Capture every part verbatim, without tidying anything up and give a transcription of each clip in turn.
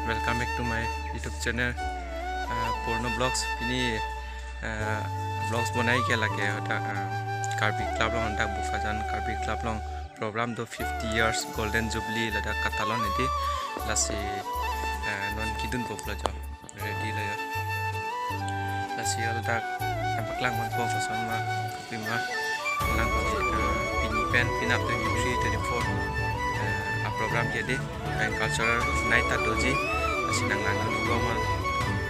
Welcome back to my YouTube channel, uh, Purno Vlogs. Pini, uh, vlogs bonai ke lake hadak, uh, Karbi Club along, hadak Bokajan Karbi Club along program do fifty years Golden Jubilee ladak katalon edi, lasi, uh, non kedun koplo jo. Ready lo ya. Lasi ladak nangpaklang ponpo koson ma, kopi ma. Lang ko, eh, pini pen, penap twenty-three, twenty-four, eh, a program ke edi, pen cultural night ta doji. Lasi nanglang dun bom ma,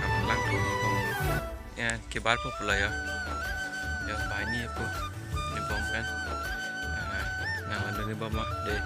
nangpaklang dun bom ma. Ya, kebar po pulo ya. Ya, banyak po. Ini bom pen. Eh, nanglang dun bom ma, dei.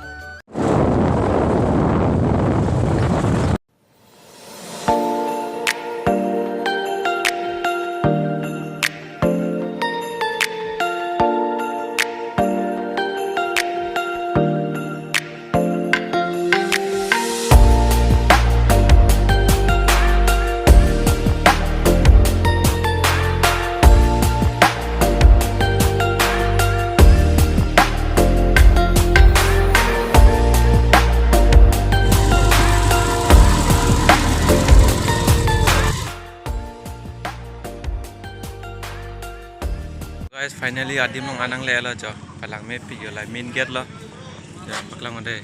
Guys, finally adim along an nanglelo jo. Palang mepik jo, la main gate lo. Jo, paklang dei.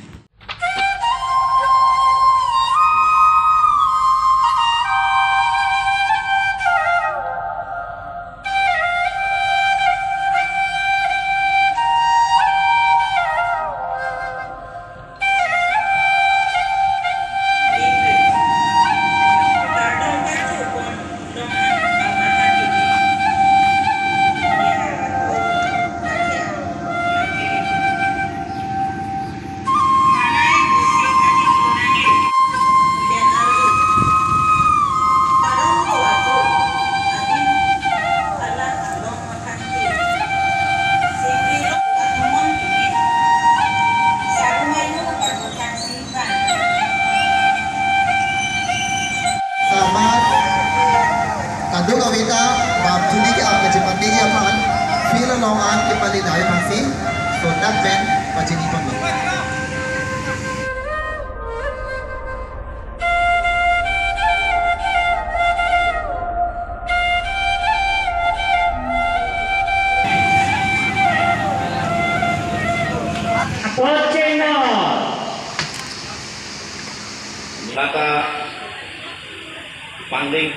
Samat kadokave ta bap chini ke-ap kachepateji aphan field along an kepali dai aphansi, so dak pen pachini ponlo. Apot chengno. Lata Pangding.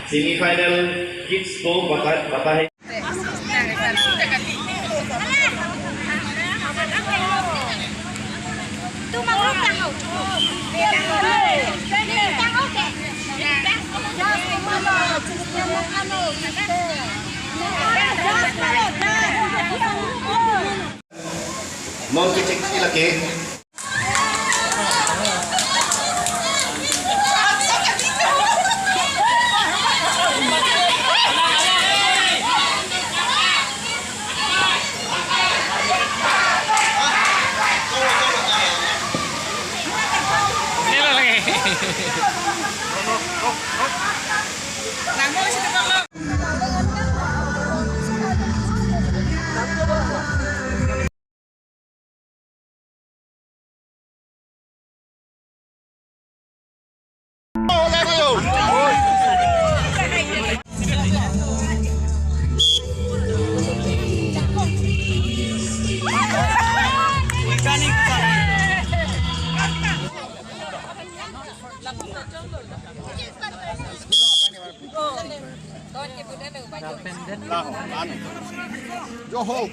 Semifinal kids ko bata, bata hai. Mon kechek si lake. Joho.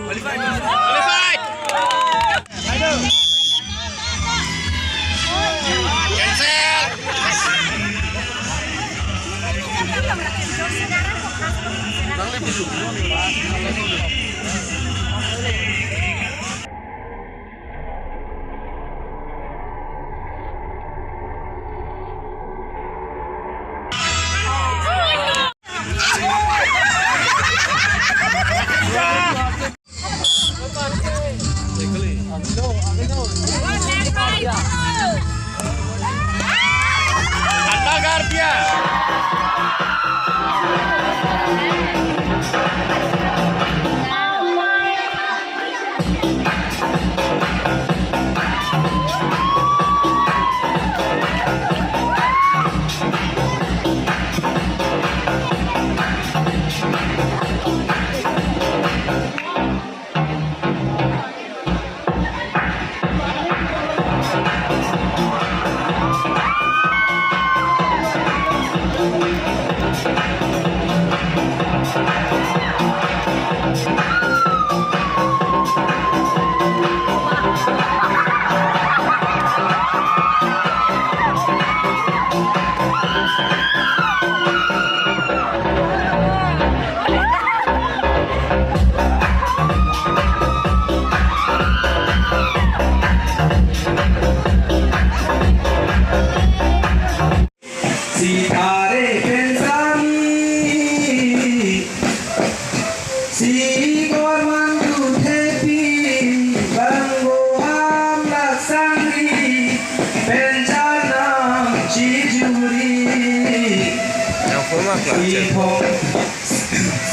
Qualified. Qualified. Cancel. Anda guardia.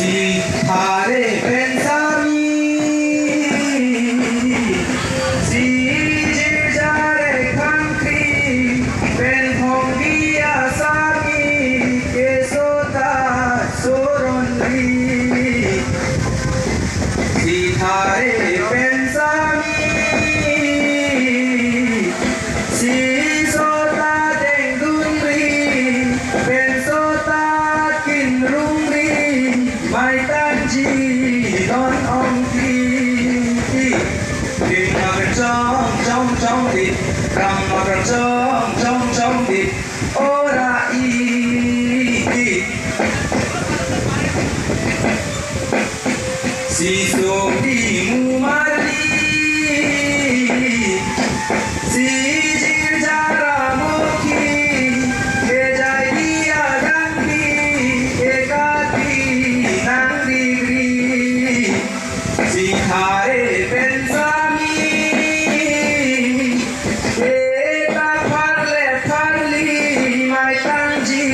Si thare pen sami, si jirja rekhangkri, pen thongbi asami, keso ta soronri. Si thare pen sami, si sota dengdunri, pen sota kinrungri, maitangji non ongti. Krim akrong chong chong chong di, krim akrong chong chong chong di, ora i. Si sopri mumarli, si jirja ramokhi, kejai dia dangpi, ekati nang digri. Si thare pen sami, eta pharle pharli, maitangji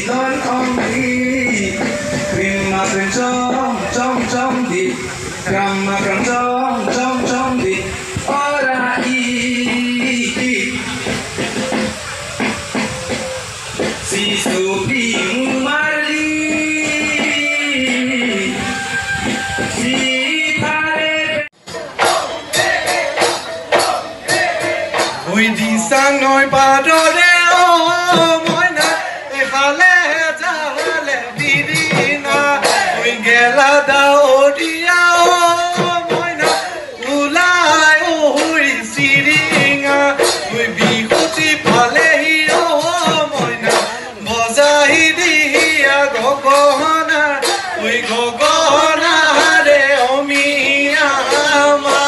non ongti. Krim akrong chong chong chong di, krim akrong chong chong chong di, ora i. Si sopri mumarli, si thare. Ui dingsang noi padore o moina, e hale ja hale bidina, ui gela da odia o moina, ulai o hui siringa, ui bihuti pale hi o moina, boja hi di hi a gogona, ui gogona hare o mi ama.